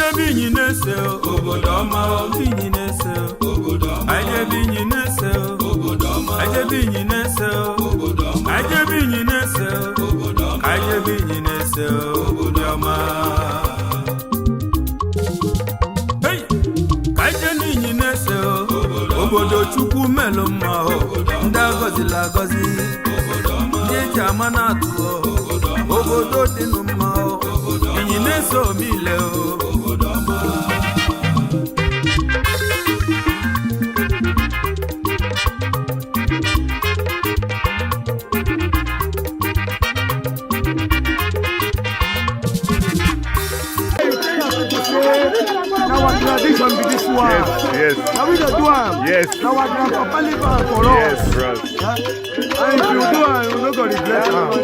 Jebe inyi na-ese obodo ọma, inyi na-ese obodo ọma. Anyị jebe inyi na-ese obodo ọma. Anyị jebe inyi na-ese obodo ọma. Anyị jebe inyi na-ese obodo ọma. Anyị jebe inyi na-ese obodo ọma. Hey! Ka anyị jee n'inyi na-ese obodo Chukwu melụ mma o, ndị agọzila agọzi, ndị eji ama na-atụ obodo dịnụ mma o, inyi na-ese omile o. Na our tradition be this one. Yes. Na we dey do am. Yes. Na our grandpapa leave am for us. Yes, bros. And if you do am, you no go regret am.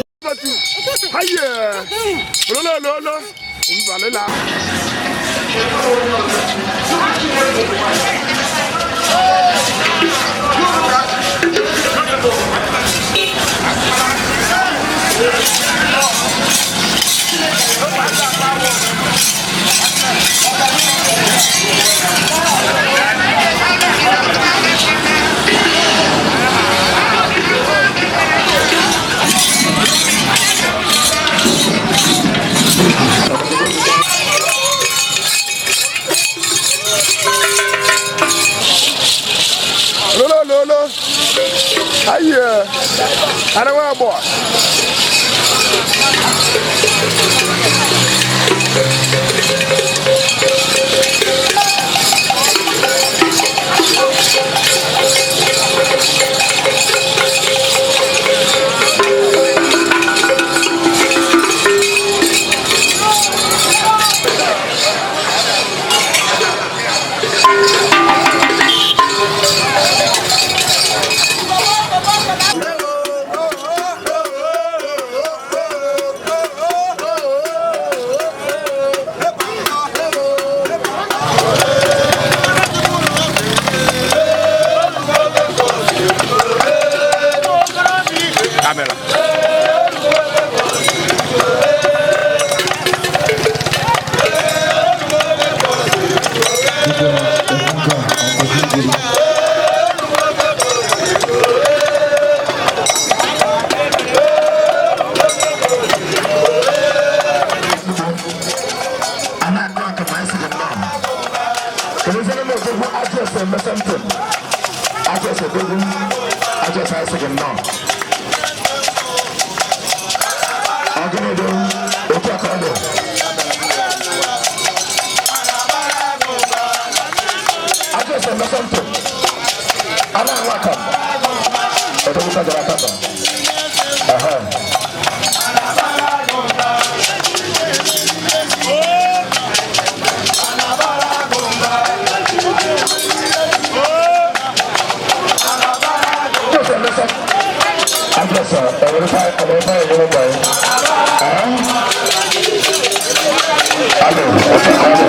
Haye! Lolo lolo. Mbalela. Lolo lolo. Haye! Ana bo. Camera. Alo.